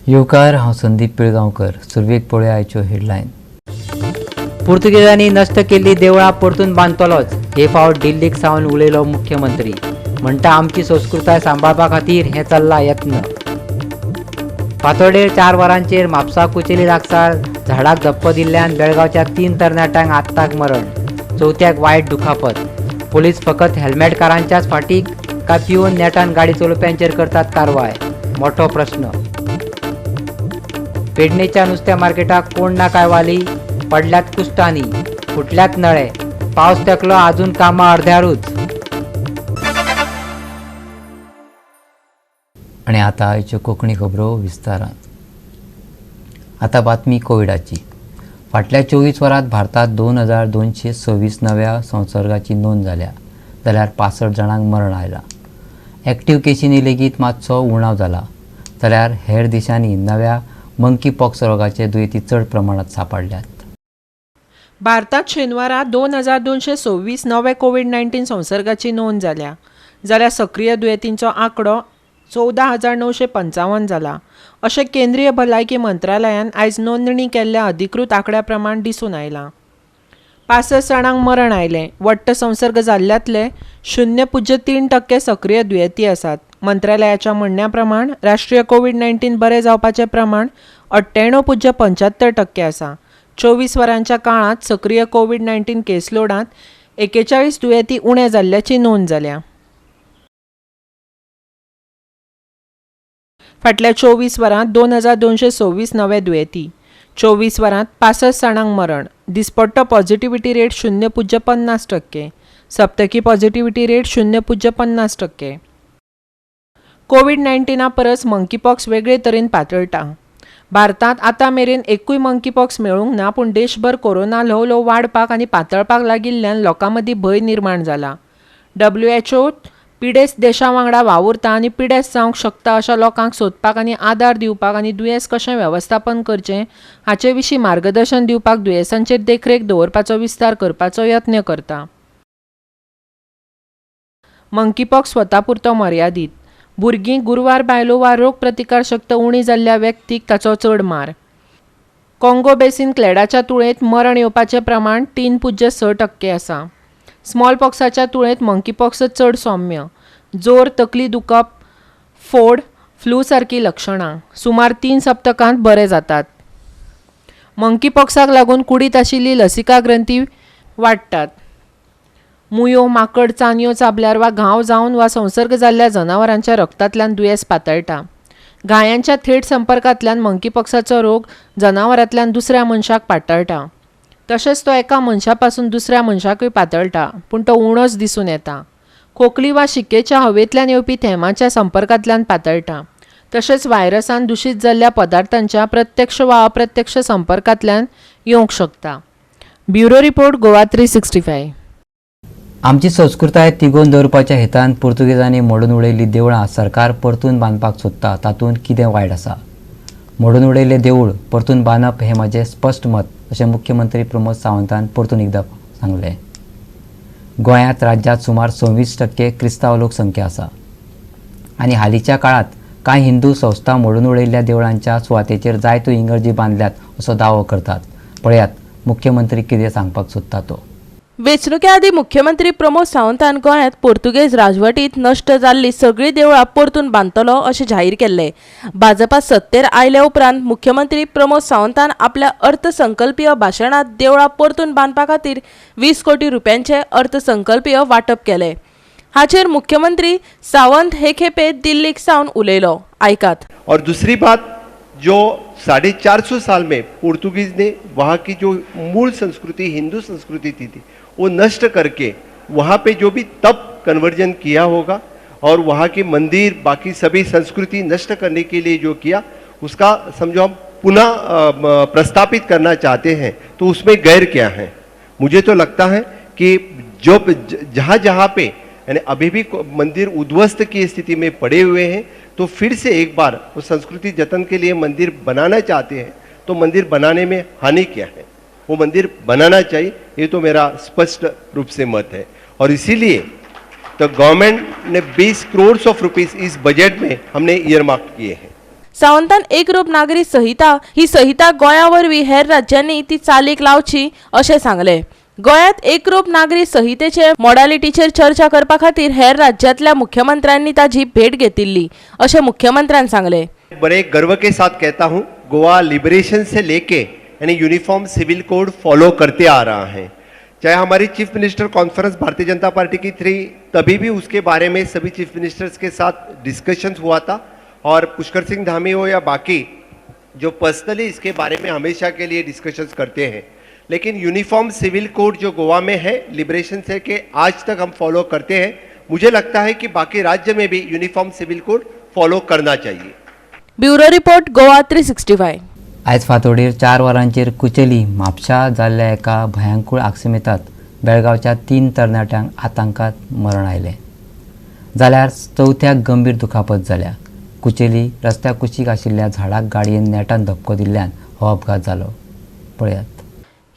येवकार, हांव संदीप पिळगांवकर. सुरवेक पळोवया आयच्यो हेडलायन. पुर्तुगेजांनी नश्ट केल्ली देवळां परतून बांदतलोच, हे फावट दिल्लीक सावन उलयलो मुख्यमंत्री. म्हणटा आमची संस्कृताय सांबाळपा खातीर हें चल्ला यत्न. फातोडेर 4 वरांचेर म्हापसा कुचेली लागसार झाडाक धपको दिल्ल्यान बेळगांवच्या 3 तरणाट्यांक आत्ताक मरण, चवथ्याक वायट दुखापत. पोलीस फकत हेल्मेटकारांच्याच फाटीक काय पिवन नेटान गाडी चलोवप्यांचेर करतात कारवाय, मोठो प्रश्न. पेडणेच्या नुस्त्या मार्केटाक कोण ना काय वाली, पडल्यात कुस्टांनी, फुटल्यात नळे, पावस तेकलो अजून कामां अर्ध्यारूच. आनी आतां आयच्यो कोंकणी खबरो विस्तारान. आतां बातमी कोविडाची. फाटल्या 24 वरांत भारतांत 2226 नव्या संसर्गाची नोंद जाल्या, जाल्यार 65 जाणांक मरण आयलां. एक्टीव केशींनी लेगीत मातसो उणाव जाला, जाल्यार हेर देशांनी नव्या मंकी पॉक्स रोगाचे दुयेंती चड प्रमाणांत सांपडल्यात. भारतात शेनवारा 2226 नवे कोवीड-19 संसर्गाची नोंद जाल्या, जाल्यार सक्रीय दुयेंतींचो आंकडो 14,955 जाला, अशें केंद्रीय भलायकी मंत्रालयान आयज नोंदणी केल्ल्या अधिकृत आंकड्या प्रमाण दिसून आयलां. 65 जाणांक मरण आयलें. वट्ट संसर्ग जाल्ल्यांतले 0.3% सक्रीय दुयेंती आसात. मंत्रालयाच्या म्हणण्या प्रमाण राष्ट्रीय कोवीड-19 बरें जावपाचें प्रमाण 98.75% आसा. 24 वरांच्या काळांत सक्रीय कोवीड-19 केसलोडांत 41 दुयेंती उणे जाल्ल्याची नोंद जाल्या. फाटल्या 24 वरांत 2226 नवे दुयेंती, 24 वरांत 65 जाणांक मरण. दिसपट्टो पॉझिटिव्हिटी रेट 0.50%, सप्तकी पॉझिटिव्हिटी रेट 0.50%. कोवीड-19 परस मंकीपॉक्स वेगळे तरेन पातळटा. भारतांत आतां मेरेन एकूय मंकीपॉक्स मेळूंक ना, पूण देशभर कोरोना ल्हव ल्हव वाडपाक आनी पातळपाक लागिल्ल्यान लोकां मदीं भंय निर्माण जाला. WHO पिडेस्त देशां वांगडा वावुरता आनी पिडेस्त जावंक शकता अशा लोकांक सोदपाक आनी आदार दिवपाक आनी दुयेंस कशें वेवस्थापन करचें हाचे विशीं मार्गदर्शन दिवपाक दुयेंसांचेर देखरेख दवरपाचो विस्तार करपाचो यत्न करता. मंकीपॉक्स स्वता पुरतो मर्यादीत. भुरगीं, गुरवार बायलो वा रोग प्रतिकार शक्त उणी जाल्ल्या व्यक्तीक ताचो चड मार. काँगो बेसिन क्लॅडाच्या तुळेंत मरण येवपाचें प्रमाण 3.6% आसा. स्मॉल पॉक्साच्या तुळेंत मंकीपॉक्स चड सौम्य. जोर, तकली दुखप, फोड, फ्लू सारकी लक्षणां सुमार 3 सप्तकांत बरे जातात. मंकीपॉक्साक लागून कुडींत आशिल्ली लसिका ग्रंथी वाडटात. मुयो, माकड, चानयो चाबल्यार वा घाव जावन वा संसर्ग जाल्ल्या जनावरांच्या रक्तांतल्यान दुयेंस पातळटा. घायांच्या थेट संपर्कांतल्यान मंकीपॉक्साचो रोग जनावरांतल्यान दुसऱ्या मनशाक पातळटा. तशेंच तो एका मनशा पासून दुसऱ्या मनशाकूय पातळटा, पूण तो उणोच दिसून येता. खोकली वा शिकेच्या हवेंतल्यान येवपी थेंबाच्या संपर्कांतल्यान पातळटा. तशेंच व्हायरसान दुशीत जाल्ल्या पदार्थांच्या प्रत्यक्ष वा अप्रत्यक्ष संपर्कांतल्यान येवंक शकता. Bureau report, Goa 365. आमची संस्कृताय तिगोवन दवरपाच्या हेतान पुर्तुगेजांनी मोडून उडयल्ली देवळां सरकार परतून बांदपाक सोदता, तातूंत कितें वायट आसा? मोडून उडयल्लें देवूळ परतून बांदप हें म्हाजें स्पश्ट मत, अशें मुख्यमंत्री प्रमोद सावंतान परतून एकदां सांगलें. गोंयांत राज्यांत सुमार 26% क्रिस्तांव लोकसंख्या आसा आनी हालींच्या काळांत कांय हिंदू संस्था मोडून उडयल्ल्या देवळांच्या सुवातेचेर जायत्यो इगर्जी बांदल्यात असो दावो करतात. पळयात मुख्यमंत्री कितें सांगपाक सोदता तो. वेंचणुके आदीं मुख्यमंत्री प्रमोद सावंतान गोंयांत पोर्तुगेज राजवटीत नश्ट जाल्ली सगळीं देवळां परतून बांदतलो अशें जाहीर केल्लें. भाजपा सत्तेर आयले उपरांत मुख्यमंत्री प्रमोद सावंतान आपल्या अर्थसंकल्पीय भाशणांत देवळां परतून बांदपा खातीर 20 कोटी रुपयांचें अर्थसंकल्पीय वांटप केलें. हाचेर मुख्यमंत्री सावंत हे खेपे दिल्लीक सावन उलयलो. आयकात. और दूसरी बात, जो 450 साल में पोर्तुगीज ने वहाँ की जो मूल संस्कृति, हिंदू संस्कृति थी, वो नष्ट करके वहाँ पे जो भी तब कन्वर्जन किया होगा और वहाँ के मंदिर, बाकी सभी संस्कृति नष्ट करने के लिए जो किया, उसका समझो हम पुनः प्रस्तापित करना चाहते हैं, तो उसमें गैर क्या है? मुझे तो लगता है कि जो जहाँ जहाँ पे यानी अभी भी मंदिर उद्ध्वस्त की स्थिति में पड़े हुए हैं, तो फिर से एक बार वो संस्कृति जतन के लिए मंदिर बनाना चाहते हैं, तो मंदिर बनाने में हानि क्या है? वो मंदिर बनाना चाहिए, ये तो मेरा स्पष्ट रूप से मत है. और इसीलिए तो गवर्नमेंट ने 20 crore of rupees is budget में हमने ईयर मार्क किए हैं. सावंतान एकरूप नागरी संहिता ही संहिता गोंया वरवीं हेर राज्यांनी ती चालीक लावची अशें सांगलें. गोंयांत एकरूप नागरी संहितेचे मॉडालिटीचेर चर्चा करपा खातीर हेर राज्यांतल्या मुख्यमंत्र्यांनी ताजी भेट घेतिल्ली अशें मुख्यमंत्र्यान सांगलें. बड़े गर्व के साथ कहता हूं, गोवा लिबरेशन से लेके यानी यूनिफॉर्म सिविल कोड फॉलो करते आ रहा है. चाहे हमारी chief minister conference Bharatiya Janata party की थी, तभी भी उसके बारे में सभी चीफ मिनिस्टर्स के साथ डिस्कशंस हुआ था और पुष्कर सिंह धामी हो या बाकी जो पर्सनली इसके बारे में हमेशा के लिए डिस्कशंस करते हैं. लेकिन यूनिफॉर्म सिविल कोड जो गोवा में है लिबरेशन से के आज तक हम फॉलो करते हैं. मुझे लगता है कि बाकी राज्य में भी यूनिफॉर्म सिविल कोड फॉलो करना चाहिए. Bureau report, Goa 365. आयज फांतोडेर 4 वरांचेर कुचेली म्हापशा जाल्ल्या एका भयांकूळ आक्सिमेंतात बेळगांवच्या 3 तरणाट्यांक आतंकात मरण आयलें, जाल्यार चवथ्याक गंभीर दुखापत जाल्या. कुचेली रस्त्या कुशीक आशिल्ल्या झाडाक गाडयेन नेटान धपको दिल्ल्यान हो अपघात जालो. पळयात.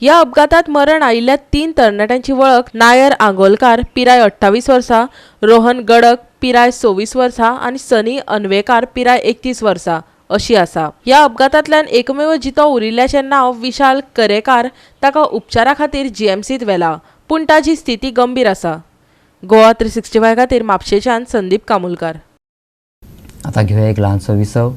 ह्या अपघातात मरण आयिल्ल्या 3 तरणाट्यांची वळख नायर आंगोलकार पिराय 28 वर्सां, रोहन गडक पिराय 26 वर्सां आनी सनी अन्वेकार पिराय 31 वर्सां अशी आसा. ह्या अपघातांतल्यान एकमेव जितो उरिल्ल्याचें नांव विशाल करेकार ताका उपचारा खातीर जीएमसींत व्हेला, पूण ताजी स्थिती गंभीर आसा. गोवा 365 खातीर म्हापशेच्यान संदीप कामुलकार. आता घेवया एक ल्हानसो विसव.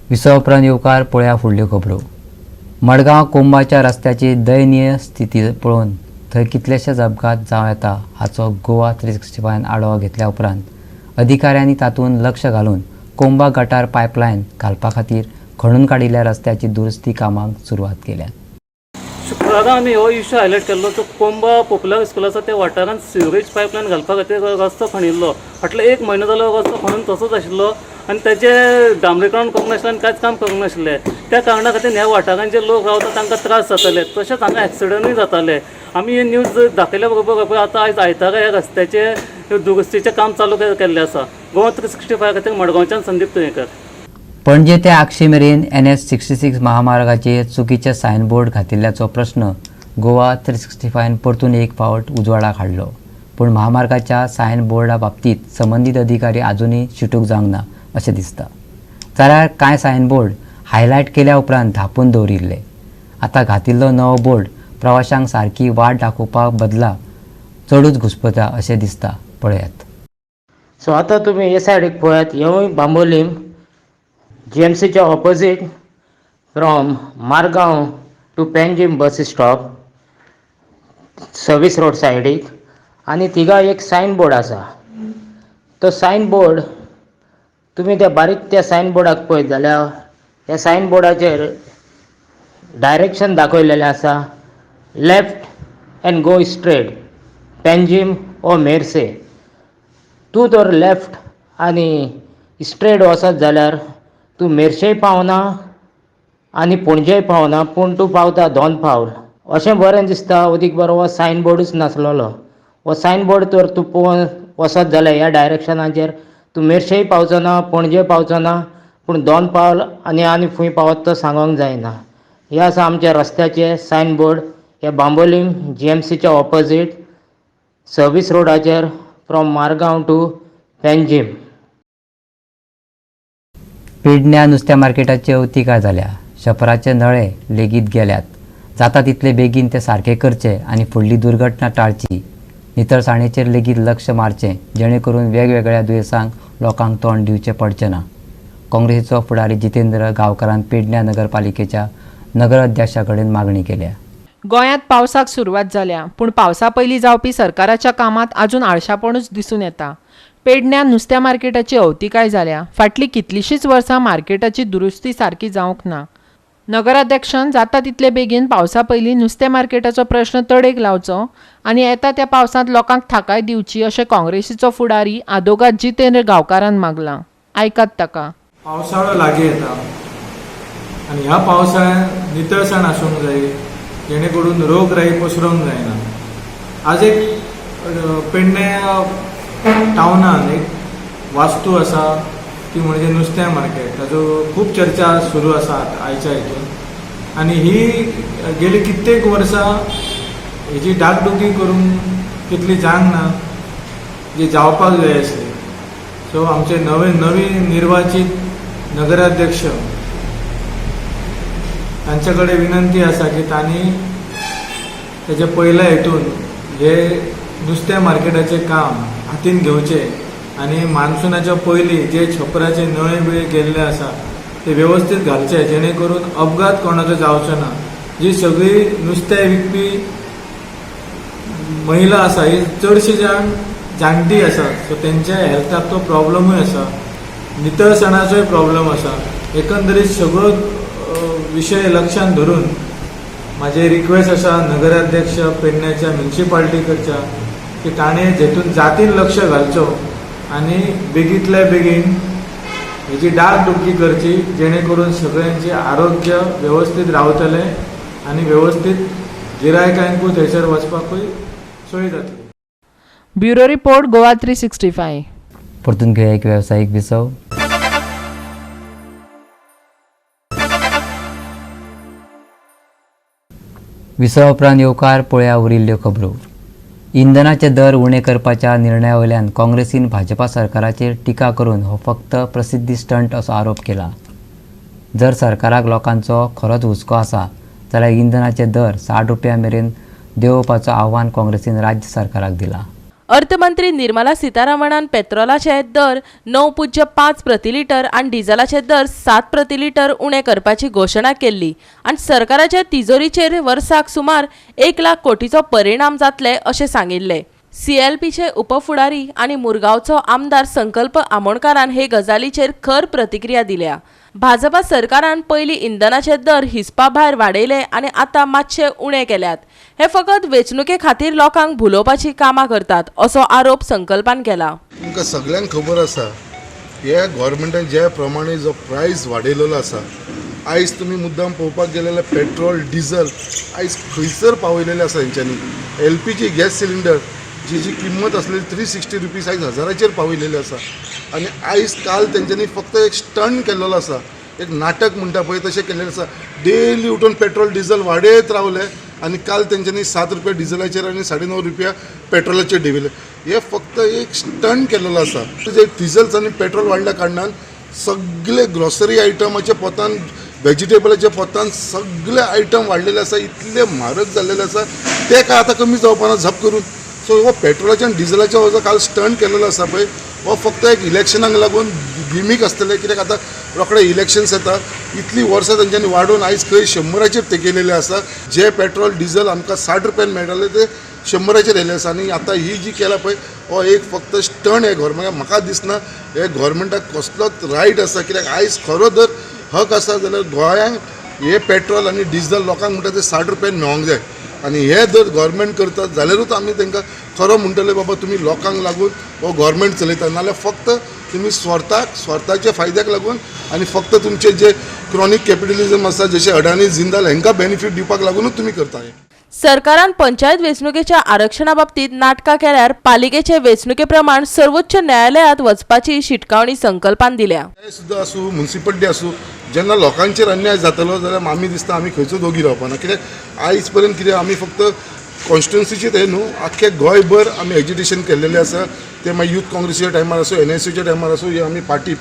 विसव उपरांत येवकार पळया फुडल्यो खबरो. मडगांव कोंबाच्या रस्त्याची दयनीय स्थिती पळोवन थंय कितलेशेच अपघात जावं येता हाचो गोवा 365 आढावो घेतल्या उपरांत अधिकाऱ्यांनी तातूंत लक्ष घालून कोंबा गटार पायपलायन घालपा खातीर खणून काडिल्ल्या रस्त्याची दुरुस्ती कामाक सुरवात केल्या. शुक्रारा आमी हो इशू हायलायट केल्लो. जो कोंबा पॉप्युलर स्कूल आसा त्या वाठारांत सिवरेज पायपलायन घालपा खातीर रस्तो खणिल्लो. फाटलो 1 म्हयनो जालो रस्तो खणून तसोच आशिल्लो आनी ताचें डांबरीकरण करूंक नाशिल्लें आनी कांयच काम करूंक नाशिल्लें. त्या कारणा खातीर ह्या वाठारांत जे लोक रावता तांकां त्रास जाताले, तशेंच हांगा एक्सिडंटूय जाताले. आमी ही न्यूज दाखयल्या बरोबर आतां आयज आयतारा ह्या रस्त्याचें दुरुस्तीचें काम चालू केल्लें आसा. गोवा 365 खातीर मडगांवच्यान संदीप तुयेंकर. पणजे ते आगशी मेरेन NH 66 महामार्गाचेर चुकीचे सायनबोर्ड घातिल्ल्याचो प्रश्न गोवा 365 परतून एक फावट उजवाडाक हाडलो. पूण महामार्गाच्या सायन बोर्डा बाबतींत संबंदीत अधिकारी आजुनूय शिटूक जावंक ना अशें दिसता. जाल्यार कांय सायनबोर्ड हायलायट केल्या उपरांत धांपून दवरिल्ले. आतां घातिल्लो नवो बोर्ड प्रवाशांक सारकी वाट दाखोवपा बदला चडूच घुस्पता अशें दिसता. पळयात. सो आतां तुमी हे सायडीक पळयात, हेवूय Bambolim जीएमसीच्या opposite from Margao to Panjim bus stop service road सायडीक आनी थिंगा एक सायन बोर्ड आसा. तो सायन बोर्ड तुमी त्या बारीक त्या सायन बोर्डाक पळयत जाल्यार त्या सायन बोर्डाचेर डायरेक्शन दाखयलेलें आसा, left and go straight Panjim or Merces. तूं तर लेफ्ट आनी स्ट्रेट वचत जाल्यार तूं मेरशेय पावना आनी पणजेय पावना, पूण तूं पावता 2 पावल. अशें बरें दिसता. अदीक बरो हो सायन बोर्डूच नासलेलो. हो सायन बोर्ड तर तूं पळोवन वचत जाल्यार ह्या डायरेक्शनाचेर तूं मेरशेय पावचो ना, पणजे पावचो ना, पूण 2 पावल आनी आनी खंय पावत तो सांगोंक जायना. हे आसा आमच्या रस्त्याचे सायन बोर्ड. हे बांबोलीम जीएमसीच्या ऑपोजीट सर्वीस रोडाचेर फ्रॉम मारगांव टू पेंजीम. पेडण्या नुस्त्या मार्केटाची अवतिकाय जाल्या. शपराचे नळे लेगीत गेल्यात. जाता तितले बेगीन ते सारके करचे आनी फुडली दुर्घटना टाळची. नितळसाणेचेर लेगीत लक्ष मारचें, जेणे करून वेगवेगळ्या दुयेंसांक लोकांक तोंड दिवचें पडचें ना. काँग्रेसीचो फुडारी जितेंद्र गांवकारान पेडण्या नगरपालिकेच्या नगराध्यक्षा कडेन मागणी केल्या. गोंयांत पावसाक सुरवात जाल्या, पूण पावसा पयलीं जावपी सरकाराच्या कामांत आजून आळशापणूच दिसून येता. पेडण्या नुस्त्या मार्केटाची अवतिकाय जाल्या. फाटलीं कितलींशींच वर्सां मार्केटाची दुरुस्ती सारकी जावंक ना. नगराध्यक्षान जाता तितले बेगीन पावसा पयलीं नुस्तें मार्केटाचो प्रश्न तडेक लावचो आनी येता त्या पावसांत लोकांक थाकाय दिवची अशें काँग्रेसीचो फुडारी आदोगाद जितेंद्र गांवकारान मागलां. आयकात ताका. पावसाळो लागीं येता आनी ह्या पावसाळ्यांत नितळसाण आसूंक जाय, जेणे करून रोगराई पसरोंक जायना. आज एक पेडणे टावनान एक वास्तू आसा ती म्हणजे नुस्त्या मार्केट. ताजो खूब चर्चा सुरू आसा आयच्या हितून आनी ही गेली कित्येक वर्सां हेजी डागडुगी करूंक तितली जावंक ना. जी जावपाक जाय आसली. सो आमचे नवे नवीन निर्वाचीत नगराध्यक्ष तांचे कडेन विनंती आसा की तांणी तेजे पयल्या हेतून हे नुस्तें मार्केटाचें काम हातीन घेवचें आनी मान्सुनाच्या पयलीं जे छपराचे नळे बिळे गेल्ले आसा ते वेवस्थीत घालचे, जेणे करून अपघात कोणाचो जावचो ना. जी सगळी नुस्तें विकपी महिला आसा ही चडशी जाण जाणटी आसा, सो तेंच्या हेल्थाक तो प्रॉब्लमूय आसा, नितळसाणाचोय प्रॉब्लम आसा. एकंदरीत सगळो विशय लक्षांत धरून म्हाजे रिक्वेस्ट आसा नगराध्यक्ष पेडण्याच्या म्युनिसिपालिटी कडच्या की ताणें जेतून जातीन लक्ष घालचो आनी बेगींतल्या बेगीन हेजी डागडुगी करची, जेणे करून सगळ्यांचें आरोग्य वेवस्थीत रावतलें आनी वेवस्थीत गिरायकांकूय थंयसर वचपाकूय सोय जातली. Bureau report, Goa 365. परतून घेवया एक वेवसायीक विसव. विसवा उपरांत येवकार पळया उरिल्ल्यो खबरो. इंधनाचे दर उणे करपाच्या निर्णया वयल्यान काँग्रेसीन भाजपा सरकाराचेर टिका करून हो फक्त प्रसिद्धी स्टंट असो आरोप केला. जर सरकाराक लोकांचो खरोच हुस्को आसा जाल्यार इंधनाचे दर 60 रुपया मेरेन देंवोवपाचो आव्हान काँग्रेसीन राज्य सरकाराक दिला. अर्थमंत्री निर्मला सीतारामणान पेट्रोलाचे दर 9.5 प्रति लिटर आनी डिझलाचे दर 7 प्रति लिटर उणे करपाची घोशणा केल्ली आनी सरकाराच्या तिजोरीचेर वर्साक सुमार 1 लाख कोटीचो परिणाम जातले अशें सांगिल्लें. सीएलपीचे उपफुडारी आनी मुरगांवचो आमदार संकल्प आमोणकारान हे गजालीचेर खर प्रतिक्रिया दिल्या. भाजपा सरकारान पयलीं इंधनाचे दर हिसपा भायर वाडयले आनी आतां मातशे उणे केल्यात. हे फकत वेंचणुके खातीर लोकांक भुलोवपाची कामां करतात असो आरोप संकल्पान केला. तुमकां सगळ्यांक खबर आसा हे गव्हर्मेंटान ज्या प्रमाणे जो प्रायस वाडयलेलो आसा, आयज तुमी मुद्दाम पळोवपाक गेले जाल्यार पेट्रोल डिझल आयज खंयसर पावयलेलें आसा हेंच्यांनी. एलपीजी गॅस सिलिंडर जी किंमत आसलेली 360 रुपीज आयज 1000चेर पावयलेली आसा. आनी आयज काल तेंच्यांनी फक्त एक स्टंट केल्लो आसा, एक नाटक म्हणटा पळय तशें केल्लें आसा. डेली उठून पेट्रोल डिझल वाडयत रावले आनी काल तेंच्यांनी 7 रुपया डिझलाचेर आनी 9.5 रुपया पेट्रोलाचेर देंवयले. हे फक्त एक स्टंट केल्लो आसा. जे डिझल्स आनी पेट्रोल वाडल्या कारणान सगळे ग्रॉसरी आयटमाच्या पोतान, वेजिटेबलाच्या पोतान सगळे आयटम वाडलेले आसा, इतले म्हारग जाल्लेले आसा ते काय आतां कमी जावपाना झप करून. सो हो पेट्रोलाचे आनी डिझलाचो हो जो काल स्टंट केलेलो आसा पळय हो फक्त एक इलेक्शनाक लागून गिमीक आसतलें, कित्याक आतां रोखडे इलेक्शन्स येता. इतलीं वर्सां तेंच्यांनी वाडोवन आयज खंय 100चेर तेकयलेलें आसा. जे पेट्रोल डिझल आमकां 60 रुपयान मेळटालें ते 100चेर येयलें आसा. आनी आतां ही जी केला पळय हो एक फक्त स्टंट हे गव्हर्मेंटाक म्हाका दिसना हे गव्हर्मेंटाक कसलोच रायट आसा, कित्याक आयज खरो जर हक आसा जाल्यार गोंयांक हे पेट्रोल आनी डिझल लोकांक म्हणटा ते 60 रुपयान मेळोंक जाय. आनी हे जर गव्हर्मेंट करता जाल्यारूच आमी तांकां खरो म्हणटले बाबा तुमी लोकांक लागून हो गव्हर्मेंट चलयता, नाजाल्यार फक्त तुमी स्वार्थाच्या फायद्याक लागून आनी फक्त तुमचे जे क्रॉनीक कॅपिटलिझम आसा जशें अडानी जिंदाल हांकां बेनिफीट दिवपाक लागूनच तुमी करता. सरकारान पंचायत वेंचणुकेच्या आरक्षणा बाबतीत नाटकां केल्यार पालिकेचे वेंचणुके प्रमाण सर्वोच्च न्यायालयांत वचपाची शिटकावणी संकल्पान दिल्या. सुद्दां आसूं म्युनिसिपालिटी आसूं जेन्ना लोकांचेर अन्याय जातलो जाल्यार आमी दिसता आमी खंयचो दोगी रावपाना, कित्याक आयज पर्यंत कितें आमी फक्त कॉन्स्टिट्युन्सीचेच हें न्हू आख्खे गोंयभर आमी एजिटेशन केल्लेलें आसा. तें मागीर यूथ काँग्रेसीच्या टायमार आसूं, एनएसयूच्या टायमार आसूं, हे आमी पार्टी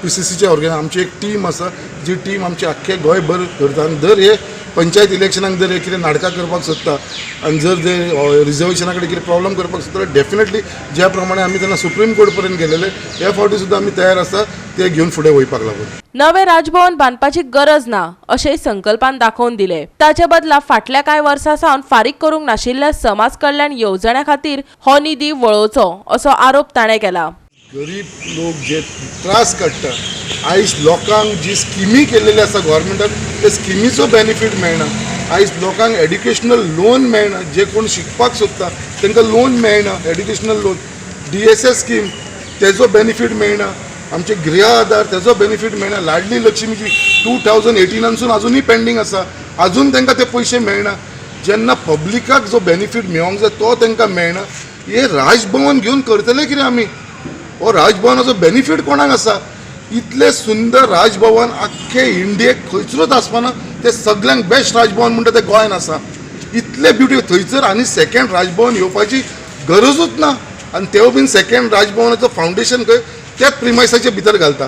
पीसीसीच्या ऑर्गन आमची एक टीम आसा जी टीम आमची आख्खे गोंयभर करता. आनी दर हे पंचायत इलेक्शनाक जर हे कितें नाटकां करपाक सोदता आनी जर ते रिजर्वेशना कडेन कितें प्रॉब्लम करपाक सोदता जाल्यार डेफिनेटली ज्या प्रमाणे आमी तेन्ना सुप्रीम कोर्ट पर्यंत गेलेले ह्या फावटी सुद्दां आमी तयार आसा ते घेवन फुडें वयपाक लागून. नवे राजभवन बांदपाची गरज ना अशेंय संकल्पान दाखोवन दिले. ताचे बदला फाटल्या कांय वर्सां सावन फारीक करूंक नाशिल्ल्या समाज कल्याण येवजण्या खातीर हो निधी वळोवचो असो आरोप ताणें केला. गरीब लोक जे त्रास काडटा आयज लोकांक जी स्किमी केलेली आसा गव्हर्मेंटान ते स्किमीचो बेनिफीट मेळना. आयज लोकांक एड्युकेशनल लोन मेळना, जे कोण शिकपाक सोदता तांकां लोन मेळना, एड्युकेशनल लोन, डीएसएस स्कीम तेजो बेनिफीट मेळना, आमचे गृह आधार तेजो बेनिफीट मेळना, लाडली लक्ष्मीची 2018 अजुनूय पेंडींग आसा, अजून तांकां ते पयशे मेळना. जेन्ना पब्लिकाक जो बेनिफीट मेळोंक जाय तो तांकां मेळना. हे राजभवन घेवन करतले कितें आमी? हो राजभवनाचो बेनिफीट कोणाक आसा? इतलें सुंदर राजभवन आख्खे इंडियेक खंयसरूच आसपाना, ते सगळ्यांक बेस्ट राजभवन म्हणटा तें गोंयान आसा. इतलें ब्युटी थंयसर आनी सेकेंड राजभवन येवपाची गरजूच ना. आनी तेवूय बीन सेकंड राजभवनाचो फावंडेशन खंय त्याच प्रिमायसाचे भितर घालता.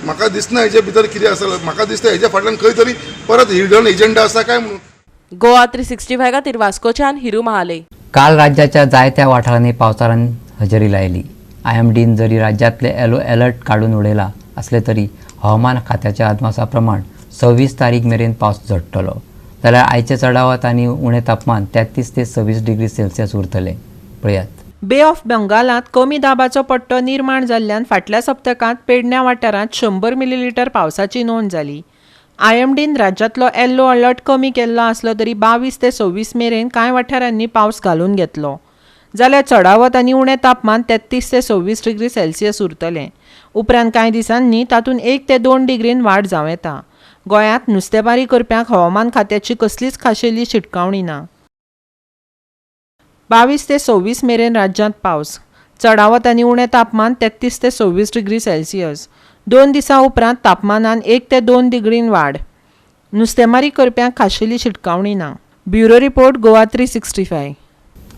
म्हाका दिसना हेजे भितर कितें आसा, म्हाका दिसता हेज्या फाटल्यान खंय तरी परत हिडन एजंडा आसा काय म्हणून. गोवा 365 खातीर वास्कोच्यान हिरू महाले. काल राज्याच्या जायत्या वाठारांनी पावसाळ्यान हजेरी लायली. IMDन जरी राज्यांतले येलो अलर्ट काडून उडयला असले तरी हवामान खात्याच्या अदमासा प्रमाण 26 तारीख मेरेन पावस झडटलो. जाल्यार आयचे चडावत आनी उणें तापमान 33 ते 26 डिग्री सेल्सियस उरतलें. पळयात. बे ऑफ बंगालांत कमी दाबाचो पट्टो निर्माण जाल्ल्यान फाटल्या सप्तकांत पेडण्या वाठारांत 100 मिलीलिटर पावसाची नोंद जाली. IMDन राज्यांतलो येल्लो अलर्ट कमी केल्लो आसलो तरी 22 ते 26 मेरेन कांय वाठारांनी पावस घालून घेतलो. जाल्यार चडावत आनी उणें तापमान 33 ते 26 डिग्री सेल्सियस उरतलें. उपरांत कांय दिसांनी तातूंत 1 ते 2 डिग्रीन वाड जावं येता. गोंयांत नुस्तेमारी करप्यांक हवामान खात्याची कसलीच खाशेली शिटकावणी ना. 22 ते 26 मेरेन राज्यांत पावस. चडावत आनी उणें तापमान 33 ते 26 डिग्री सेल्सियस. 2 दिसां उपरांत तापमानान 1 ते 2 डिग्रीन वाड. नुस्तेमारी करप्यांक खाशेली शिटकावणी ना. Bureau report, Goa 365.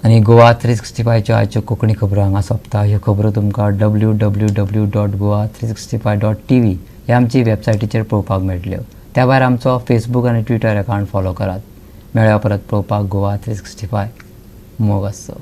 आनी गोवा 365च्यो आयच्यो कोंकणी खबरो हांगा सोंपता. ह्यो खबरो तुमकां www.goa365.tv ह्या आमची वेबसायटीचेर पळोवपाक मेळटल्यो. त्या भायर आमचो फेसबूक आनी ट्विटर अकावंट फॉलो करात. मेळया परत पळोवपाक गोवा 365. मोग आसचो.